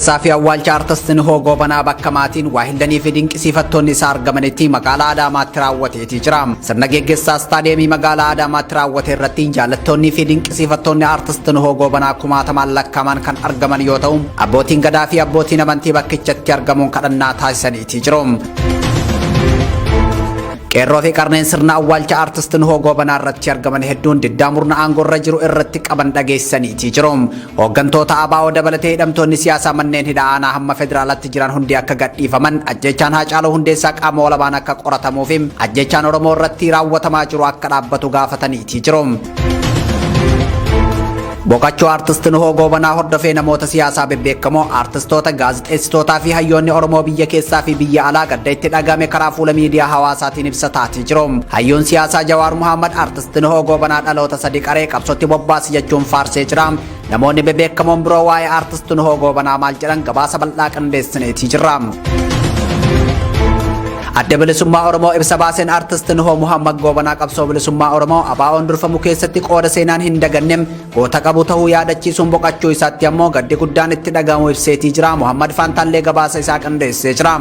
Geggeessaa fi awwaalcha Artist Nuhoo Goobanaa bakka maatiin, waahillanii fi dinqisiifattoonni isaa argamanitti magaalaa Adaamaatti raawwateetii jira. Sirna geggeessaa istaadiyeemii magaalaa Adaamaatti raawwate irratti jaallattoonnii fi dinqisiifattoonni Artist Nuhoo Goobanaa kumaatamaan lakkaa'aman kan argaman yoo ta'u, abbootiin gadaa fi abbootiin amantii bakkichatti argamuun kadhannaa taasisaniitii jiru. Qeerroo fi qarneen sirna awwaalcha Artist Nuhoo Goobanaa irratti argaman hedduun diddaa murna aangoo irra jiru irratti qaban dhageessaniitii jiru. Hooggantoota ABO dabalatee hidhamtoonni siyaasaa manneen hidhaa aanaa hamma federaalaatti jiran hundi akka gadhiifaman, ajjechaan Haacaaluu Hundeessaa qaama walabaan akka qoratamuu fi ajjechaan Oromoo irratti raawwatamaa jiru akka dhaabbatu gaafataniitii jiru. Boqachuu Artist Nuhoo Goobanaa hordofee namoota siyaasaa bebbeekamoo, artistoota, gaazexeessitootaa fi hayyoonni Oromoo biyya keessaa fi biyya alaa gadda itti dhagame karaa fuula miidiyaa hawaasaatiin ibsataatii jiru. Hayyuun siyaasaa Jawaar Muhammad Artist Nuhoo Goobanaa dhaloota sadi qaree qabsootti bobbaase jechuun faarsee jira. Namoonni bebbeekamoon biroo waa'ee Artist Nuhoo Goobanaa maal jedhan? Gabaasa bal'aa qindeessineetii jirra. Adda Bilisummaa Oromoo ibsa baaseen Artist Nuhoo Muhammad Goobanaa qabsoo bilisummaa Oromoo ABO'n durfamu keessatti qooda seenaan hin daganne goota qabu ta'uu yaadachiisuun, boqachuu isaatti ammoo gaddi guddaan itti dhagahamu ibseetii jira. Muhammad Faantaallee gabaasa isaa qindeessee jira.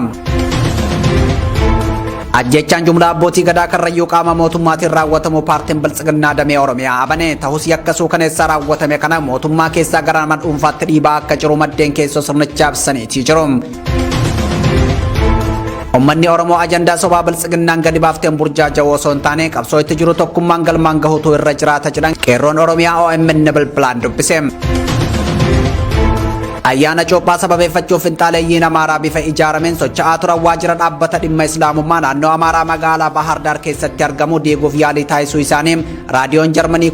Ajjechaan jumlaa abbootii gadaa Karrayyuu qaama mootummaatiin raawwatamu paartiin Biltsiginnaa damee Oromiyaa abane. Ta'us yakka suukaneessaa raawwatame kana mootummaa keessaa gara nama dhuunfaatti dhiibaa akka jiru maddeen keessoo sirnichaa ibsaniitii jiru. Uummanni Oromoo ajandaa sobaa Biltsiginnaan gadi baafteen burjaaja'uu osoo hin taane, qabsoo itti jiru tokkummaan galmaan gahuutu irra jiraata jedhan qeerroon Oromiyaa OMN bilbilaan dubbise. Ayyaana Cuuphaa sababeeffachuuf finxaaleeyyiin Amaaraa bifa ijaarameen socho'aa turan waajjira dhaabbata dhimma Islaamummaa naannoo Amaaraa magaalaa Bahar Daar keessatti argamu diiguuf yaalii taasisuu isaanii raadiyoon Jarmanii